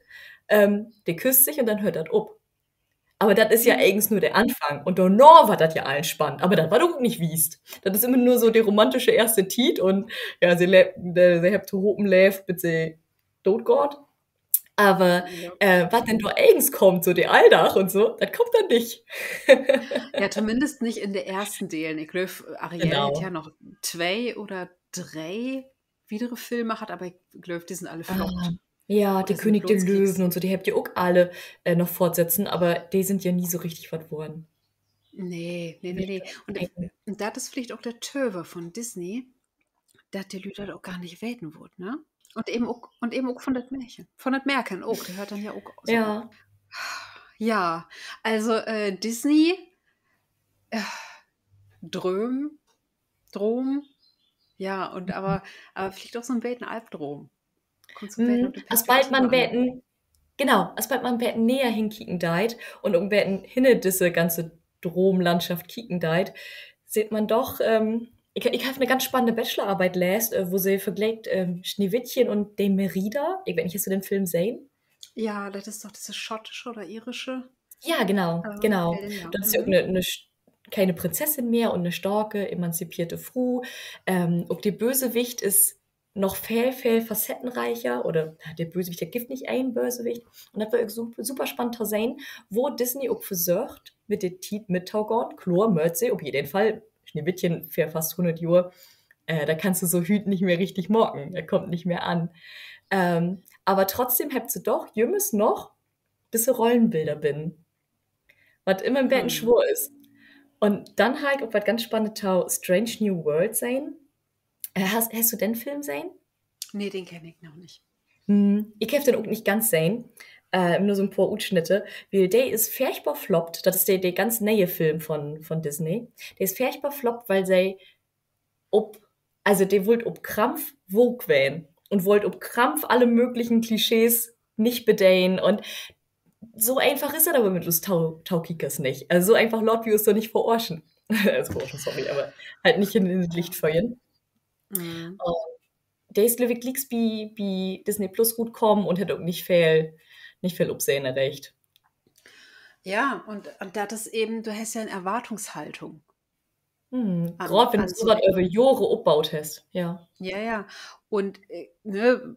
ähm, de küsst sik un denn höört dat op. Aver dat is ja egens nur de Anfang. Un dorna warrt dat ja allens spannend. Aver dat warrt ok nich wiest. Dat is immer nur so de romantische eerste Tiet un, ja, se le-, de, se hebbt tohopen leevt, bit se doot gaht. Aver, äh, wat denn dor egens kummt, so de Alldag un so, dat kummt denn nich. Ja, tominnst nich in de eersten Delen. Ik glööv, Ariel hett ja noch twee oder dree wiedere Filme hatt, aver ik glööv, de sünd alle floppt. Ja, De König der Löwen un so, de hebbt ja ok alle, äh, noch Fortsetten, aver de sünd ja nie so richtig wat worrn. Nee, nee, nee, nee. Un dat, un dat is villicht ok de Töver von Disney, dat de Lüüd dat ok gor nich weten wullt, ne? Un even ok, un even ok von dat Märchen. Von dat Märken ok, de höört denn ja ok so. Ja. Ja, also, äh, Disney, äh, Drööm, Droom. Ja, un aver, aver villicht ok so 'n beten Albdroom. As bald man beten, genau, as bald man beten neger henkieken deit un ok 'n beten hinner disse ganze Droomlandschaft kieken deit, süht man doch, ähm, ik, ik heff 'ne ganz spannende Bachelorarbeit leest, äh, wo se vergleekt, ähm, Schneewittchen un de Merida. Ik weet nich, hest du den Film sehn? Ja, dat is doch disse schottische oder irische, ja, genau, genau. Dat is ja ok 'ne, 'ne, kene Prinzessin mehr un 'ne starke, emanzipeerte Fru. Ähm, ok de Bösewicht is noch veel, veel facettenreicher oder, na, de Bösewicht, dat gifft nich een Bösewicht. Un dat weer ok su-, super spannend to sehn, wo Disney ok versöcht, mit de Tiet mittogahn. Kloor, mööt se, op jeden Fall, Schneewittchen för fast hunnert Johr, äh, dat kannst du so hüüt nich mehr richtig maken. Dat kummt nich mehr an. Ähm, aver trotzdem hebbt se doch jümmers noch disse Rollenbilder binnen. Wat immer 'n beten swoor is. Un denn harr ik ok wat ganz Spannendes to Strange New World sehn. Äh, hest, hest du den Film sehn? Nee, den kenn ik noch nich. Ik heff den ok nich ganz sehn, äh, nur so 'n poor Utsnitte, wiel de is furchtbar floppt. Dat is de, de ganz ne'e Film von, von Disney. De is furchtbar floppt, wiel se op, also de wullt op Krampf woke ween un wullt op Krampf alle mööglichen Klischees nich bedenen un so eenfach is dat aver mit us Tau-, Taukiekers nich. Also so eenfach laat wi us dor nich verarschen. Also verarschen, sorry, aver halt nich in, in dat Licht föhren. De is, glööv ik, glieks bi, bi Disney Plus rutkamen un hett ok nich veel, nich veel Opsehn erreicht. Ja, un, un dat is even, du hest ja 'n Erwartungshaltung. Graad wenn du so wat över Johre opbaut hest, ja. Ja, ja. Un, äh, ne,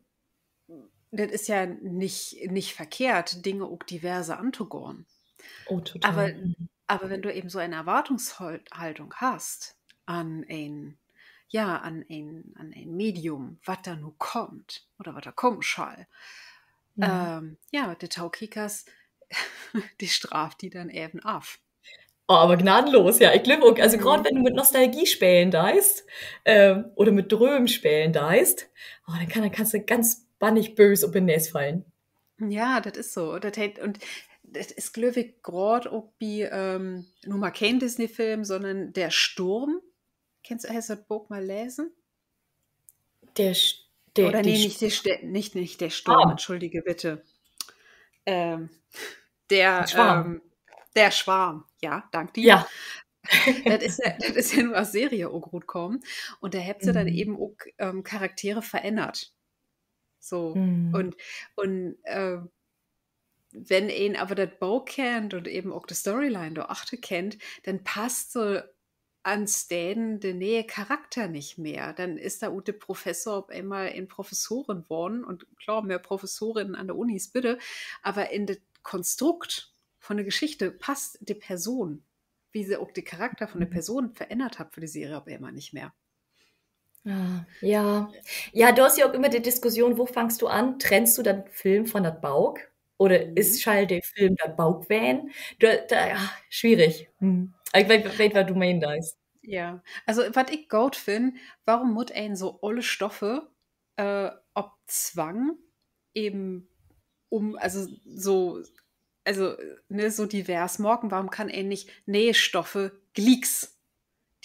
dat is ja nich, nich verkehrt, Dinge ok diverser antogahn. Aver, aver wenn du even so en Erwartungshal-, Haltung hest an en, ja, an en, an en Medium, wat dor nu kummt oder wat dor kamen schall, ähm, ja, de Taukiekers, de straaft di denn even af. Oh, aver gnadenlos, ja. Ik glööv ok, also graad wenn du mit Nostalgie spelen deist, ähm, oder mit Drööm spelen deist, oh, denn kann, denn kannst du ganz bannig böös op de Nees fallen. Ja, dat is so. Dat heet, un dat is, glööv ik, graad ok bi, ähm, nu mal keen Disney-Film, sonnern Der Sturm. Kennst du, hest du dat Book mal lesen? Der, oder nee, nich, nich Der Sturm, entschuldige bitte. Ähm, der, ähm, Der Schwarm, ja, dank di. Dat is ja, dat is ja nu as Serie ok rutkamen. Un dor hebbt se denn even ok, ähm, Charaktere verännert. So. Un, un, äh, wenn een aver dat Book kennt un even ok de Storyline dor achter kennt, denn passt so an Steden de ne'e Charakter nich mehr. Denn is dor ut de Professor op eenmal en Professorin worrn un klaar, mehr Professorinnen an de Unis, bitte. Aver in dat Konstrukt von de Geschichte passt de Person, wie se ok de Charakter von de Person verännert hebbt för de Serie, op eenmal nich mehr. Ja, ja. Ja, dor is ja ok immer de Diskussion, wo fangst du an? Trennst du den Film von dat Book? Oder is, schall de Film dat Book ween? Dor, dor, ja, swierig. Ik weet, weet, wat du menen deist. Ja, also, wat ik goot finn, warum mutt een so olle Stoffe, äh, op Zwang even um-, also, so, also, ne, so divers maken? Warum kann een nich ne'e Stoffe glieks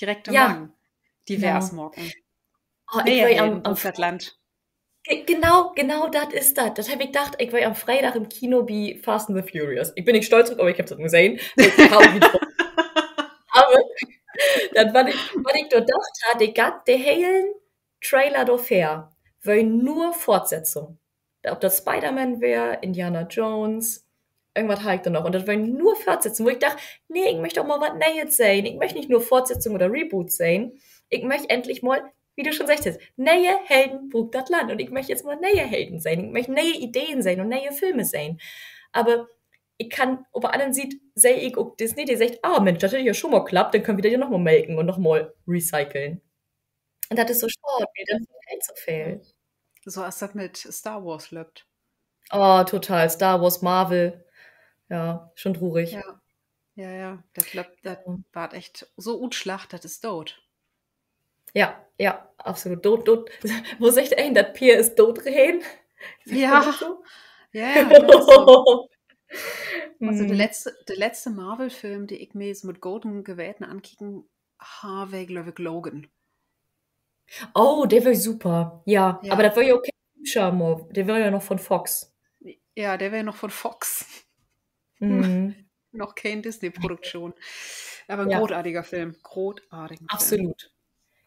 direkt anfangen, divers maken? Oh, ik weer am, am Fr-, genau, genau dat is dat. Dat heff ik dacht, ik weer an Freedag in Kino bi Fast and the Furious. Ik bün nich stolt drop, aver ik heff dat nu sehn. Aver dat, wat ik, wat ik dor dacht harr, de gan-, de helen Trailer dorvör weer nur Fortsetzung. Of dat Spider-Man weer, Indiana Jones, irgendwat harr ik dor noch. Un dat weer nur Fortsetzung, wo ik dacht, nee, ik möch doch mal wat Nee'et sehn. Ik möch nich nur Fortsetzung oder Reboot sehn. Ik möch endlich mal, wie du schon seggt hest, nee'e Helden bruukt dat Land. Un ik möch jetzt mal nee'e Helden sehn. Ik möch nee'e Ideen sehn un nee'e Filme sehn. Aver ik kann, op de anner Siet seh ik ok Disney, de seggt, ah, Mensch, dat hett ja schon mal klappt, denn köönt wi dat ja noch mal melken un noch mal recyceln. Un dat is so schaad, wiel denn fehlt so veel. So as dat mit Star Wars löppt. Oh, total. Star Wars, Marvel. Ja, schon trurig. Ja, ja, dat löppt, dat warrt echt so utslacht, dat is doot. Ja, ja, absolut. Doot, doot. Wo seggt een, dat Peerd is doot reden? Ja. Also, de letzte, de letzte Marvel-Film, de ik mi so mit goden Geweten ankeken harr, weer, glööv ik, Logan. Oh, de weer super. Ja, aver dat weer ja ok keen düütscher Mo-, de weer ja noch von Fox. Ja, de weer noch von Fox. Noch keen Disney-Produktion. Aver en grootartigen Film. Grootartigen Film. Absolut.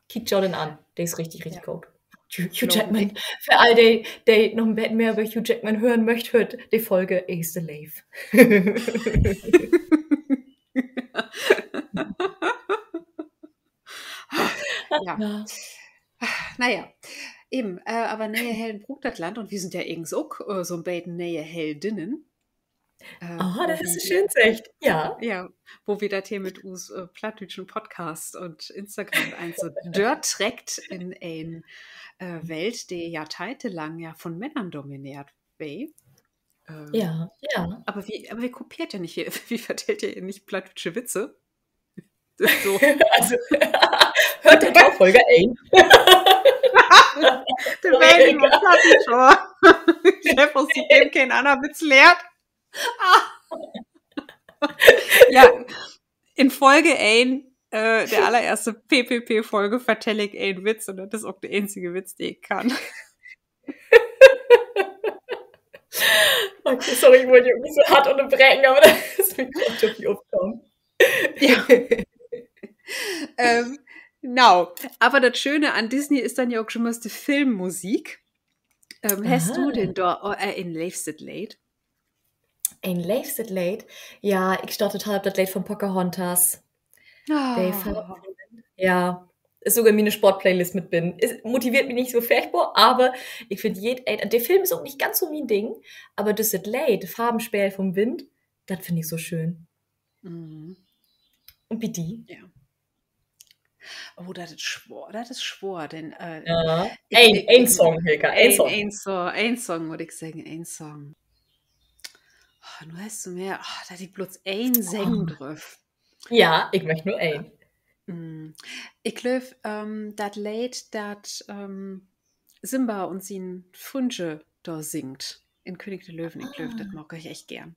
Kiekt jo den an. De is richtig, richtig goot. Hugh, Hugh Jackman. För all de, de noch en beten mehr över Hugh Jackman hören möcht, höört de Folge Eerste Leev. Ja. Na ja. Even, äh, aver nee'e Helden bruukt dat Land un wi sünd ja egens ok, äh, so 'n beten nee'e Heldinnen. Äh, ah, dat hest du schöön seggt. Ja. Ja, wo wi dat hier mit us, äh, plattdüütschen Podcast un Instagram eins so dörtreckt in en, äh, Welt, de jahrteihntelang ja von Männern domineert weer. Ähm, ja, ja. Aver wi, aver wi kopeert ja nich hier, wi vertellt ja hier nich plattdüütsche Witze. So. Also, höört de Folge een. De Folge een. Ik heff us keen anner Witz lehrt. Ja, in Folge een, äh, de allereerste P P P-Folge, vertell ik en Witz un dat is ok de eenzige Witz, de ik kann. Okay, sorry, ik wull di ok nich so hart ünnerbreken, aver dat is mi graad op de Ohren kamen. Ja. Ähm, na, aver dat Schöne an Disney is denn ja ok jümmers de Filmmusik. Ähm, hest du denn dor, äh, en leevstet Leed? En leevstet Leed? Ja, ik stah total op dat Leed von Pocahontas. De Farven, ja, is sogor in miene Sportplaylist mit binnen. Is, motiveert mi nich so furchtbor, aver ik finn, jed-, de Film is ok nich ganz so mien Ding, aver düsset Leed, Farvenspeel von Wind, dat finn ik so schöön. Un bi di? Oh, dat is swoor, dat is swoor, denn, äh, een Song, Hilka, een Song. Een Song, een Song, mutt ik seggen, een Song. Oh, nu hest du mi, oh, dat ik blots een seggen dröff. Ja, ik möch nu een. Ik glööv, ähm, dat Leed, dat, ähm, Simba un sien Fründje dor singt in König der Löwen, ik glööv, dat mag ik echt geern.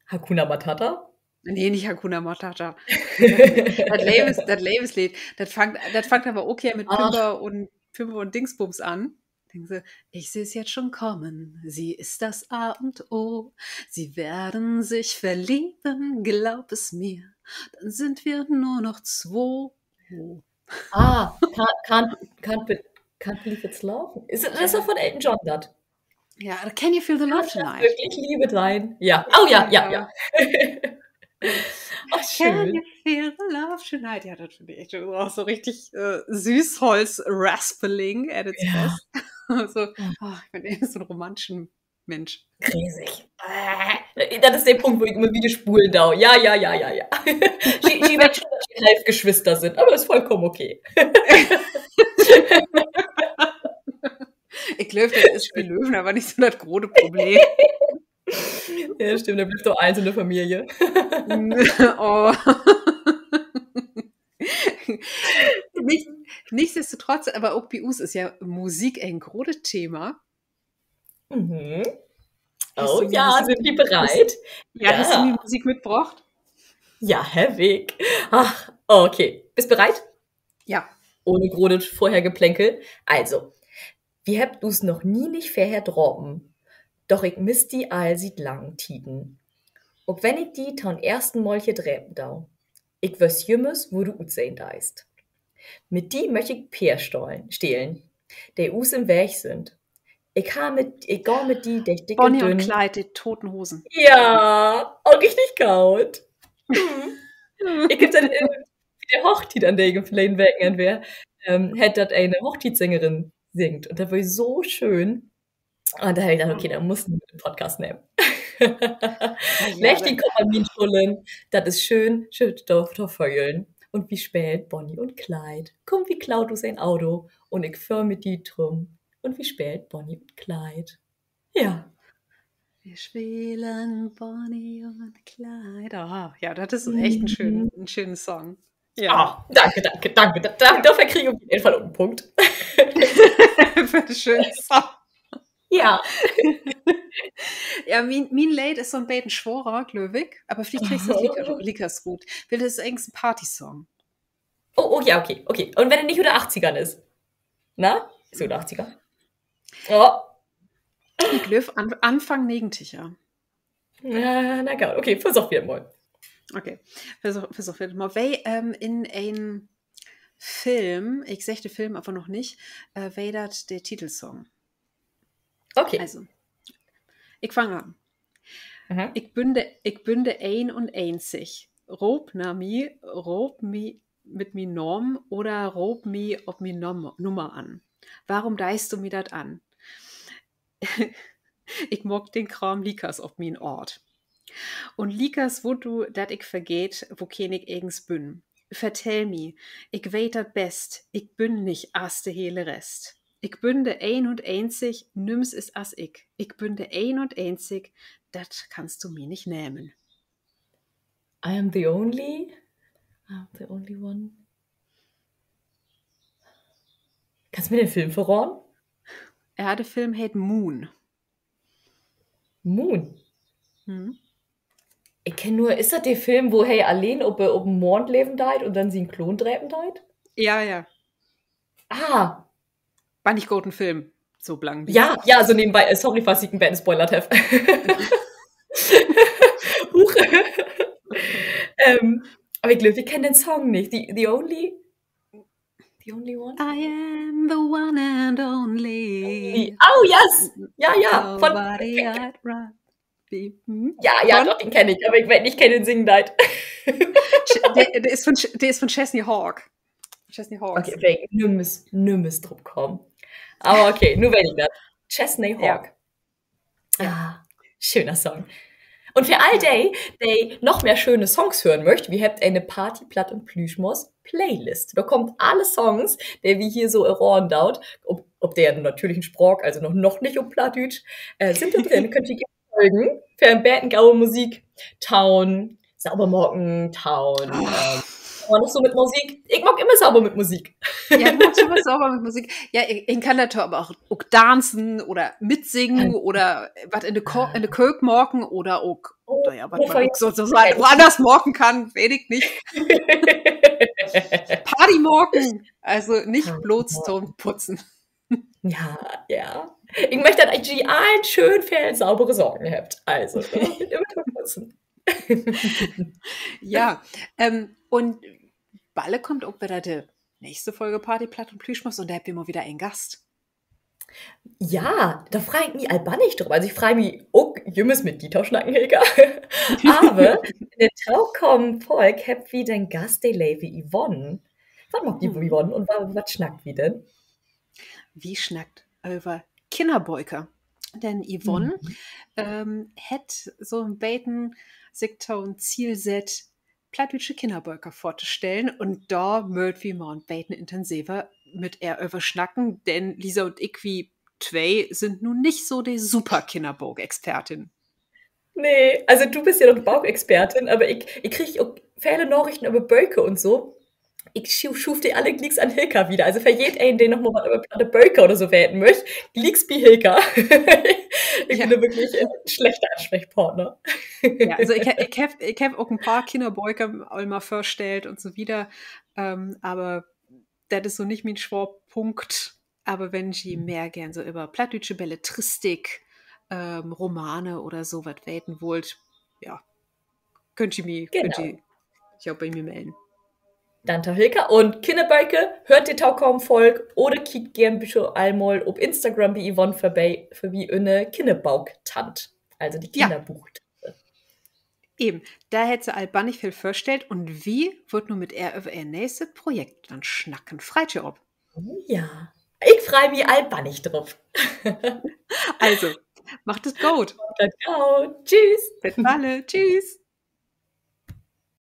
Hakuna Matata? Nee, nich Hakuna Matata. Dat Leves-, dat Levensleed. Dat fangt, dat fangt aver ok hier mit Pümper un, Pümper un Dingsbums an. Denken se, ich seh's jetzt schon kommen. Sie ist das A und O. Sie werden sich verlieben, glaub es mir. Dann sind wir nur noch zwei. Ah, can't, can't, can't, be- can't believe it's love. Is dat, dat is doch von Elton John, dat? Ja, Can You Feel the Love Tonight? Wirklich Liebe sein. Ja. Oh ja, ja, ja. Ach, schön. Can You Feel the Love Tonight? Ja, dat finn ik echt ok so richtig äh, Süßholz-Raspeling at its best. So, oh, ik bün so en romantischen Minsch. Riesig. Äh, dat is de Punkt, wo ik immer wieder spulen do. Ja, ja, ja, ja, ja. Ji, ji weet schon, dat ji Halfgeschwister sünd, aver is vollkommen okay. Ik glööv, dat is bi Löwen aver nich so dat grote Problem. Ja, stimmt, dor blifft doch allens in de Familie. Oh. Nich-, nichtsdestotrotz, aver ok bi us is ja Musik en grotet Thema. Oh ja, sünd wi bereit? Ja, hest du mi Musik mitbrocht? Ja, heff ik. Ach, okay. Büst bereit? Ja. Ohne grotet Vorhergeplänkel. Also, wi hebbt us noch nie nich vörher drapen. Doch ik miss di al siet langen Tieden. Ok wenn ik di to'n eersten Mal hier drepen do. Ik wüss jümmers, wo du utsehn deist. Mit di möch ik Peer stahlen, stehlen, de us in'n Weg sünd. Ik gah mit, ik gah mit di dörch dick un dünn. Bonnie un Clyde, de Toten Hosen. Ja, ok richtig goot. Ik heff dat, äh, bi de Hochtiet, an de ik verleden Wekenenn weer, ähm, hett dat ene Hochtietssängerin singt. Un dat weer so schöön. Un dor heff ik dacht, okay, dat mutt ik mit in'n Podcast nehmen. Legg di Kopp an mien Schullern, dat is schöön, schöön dor to föhlen. Un wi speelt Bonnie un Clyde. Kumm, wi klaut us en Auto un ik föhr mit di rüm. Un wi speelt Bonnie un Clyde. Ja. Wi spelen Bonnie un Clyde. Ah, ja, dat is echt en schönen, en schönen Song. Ja. Ah, danke, danke, danke. Dat, dat, dorför krieg ik op jeden Fall ok en Punkt. För den schönen Song. Ja. Ja, mien, mien Leed is so 'n beten sworer, glööv ik. Aver villicht kriggst du dat liekers, liekers rut. Wiel dat is egens en Partysong. Oh, oh, ja, okay, okay. Un wenn he nich ut de Achtzigern is? Na? Is ut de Achtzigern? Oh. Ik glööv, An-, Anfang Negentiger. Na, na goot. Okay, versöök wi dat mal. Okay, versöök, versöök wi dat mal. Weer, ähm, in en Film, ik segg den Film aver noch nich, äh, weer dat de Titelsong. Okay. Also, ik fang an. Ik bün de, ik bün de een un eenzig. Roop na mi, roop mi mit mien Naam oder roop mi op mien Nom-, Nummer an. Warum deist du mi dat an? Ik maak den Kraam liekers op mien Oort. Un liekers wullt du, dat ik vergeet, wokeen ik egens bün. Vertell mi, ik weet dat best, ik bün nich as de hele Rest. Ik bün de een un eenzig, nüms is as ik. Ik bün de een un eenzig, dat kannst du mi nich nehmen. I am the only, I am the only one. Kannst du mi den Film verraden? Ja, de Film heet Moon. Moon? Ik kenn nur, is dat de Film, wo he alleen op, op den Maand leven deit un denn sien Kloon drepen deit? Ja, ja. Ah. Bannig goden Film. So blangenbi. Ja, ja, so nebenbei, äh, sorry, falls ik en beten spoilert heff. Huch. Ähm, aver ik glööv, ik kenn den Song nich. The, the only, the only one? I am the one and only. Oh, yes. Ja, ja. Von, ja, ja, doch, den kenn ik, aver ik weet nich, keen den singen deit. De, de is von, de is von Chesney Hawk. Chesney Hawks. Okay, weer ik nümmers, nümmers drup kamen. Aver okay, nu weet ik dat. Chesney Hawk. Ah, schöner Song. Un för all de, de noch mehr schöne Songs hören möcht, wi hebbt ene Party, Platt un Plüschmors Playlist. Dor kaamt alle Songs, de wi hier so erraden doot, op, op de natürlichen Spraak, also noch, noch nich op Plattdüütsch, äh, sünd dor drin. Köönt ji folgen för en beten gode Musik, to'n sauber maken, taun, ähm, aver noch so mit Musik. Ik maak immer sauber mit Musik. Ja, du maakst immer sauber mit Musik. Ja, ik, ik kann dat aver ok, ok danzen oder mitsingen oder wat in de Ko-, in de Köök maken oder ok, na ja, wat man ok so, so, so woanners maken kann, weet ik nich. Party maken. Also nich blots to'n Putzen. Ja, ja. Ik mööch, dat ji all schöön veel saubere Saken hebbt. Also, immer to'n Putzen. Ja, ähm, un balle kummt ok wedder de nächste Folge Party, Platt un Plüschmors un dor hebbt wi mal wedder en Gast. Ja, dor frei ik mi al bannig drop. Also ik frei mi ok jümmers mit di to snacken, Hilka. Aver in de tokamen Folg hebbt wi den Gast, de leve Yvonne. Wat maakt de Yvonne un wa-, wat snackt wi denn? Wi snackt över Kinnerböker. Denn Yvonne, ähm, hett so 'n beten sik to'n Ziel sett, plattdüütsche Kinnerböker vörtostellen. Un dor mööt wi mal 'n beten intensiver mit ehr över snacken, denn Lisa un ik, wi twee sünd nu nich so de Super-Kinnerbook-Expertin. Nee, also du büst ja noch Bookexpertin, aver ik, ik krieg ok vele Narichten över Böker un so. Ik schu-, schuuv de alle glieks an Hilka wieder. Also för jedeen, de noch mal wat över platte Böker oder so weten möcht, glieks bi Hilka. Ik bün dor würklich, äh, en slechte Ansprechpartner. Ja, also ik he-, ik heff, ik heff ok en paar Kinnerböker al mal vörstellt un so wieder. Ähm, aver dat is so nich mien Swoorpunkt. Aver wenn ji mehr geern so över plattdüütsche Belletristik, ähm, Romane oder so wat weten wullt, ja, köönt ji mi, köönt ji jo bi mi mellen. Denn to Hilka un Kinnerböker, höört de tokamen Folg oder kiekt geern bitte al mal op Instagram bi Yvonne vörbi, vörbi ünner Kinnerbooktant. Also de Kinnerbuuchtante. Even, dor hett se al bannig veel vörstellt un wi wüllt nu mit ehr över ehr nächstet Projekt denn snacken. Freit ji op? Ja, ik frei mi al bannig drop. Also, maakt dat goot. Maakt dat goot. Tschüss. Bit balle. Tschüss.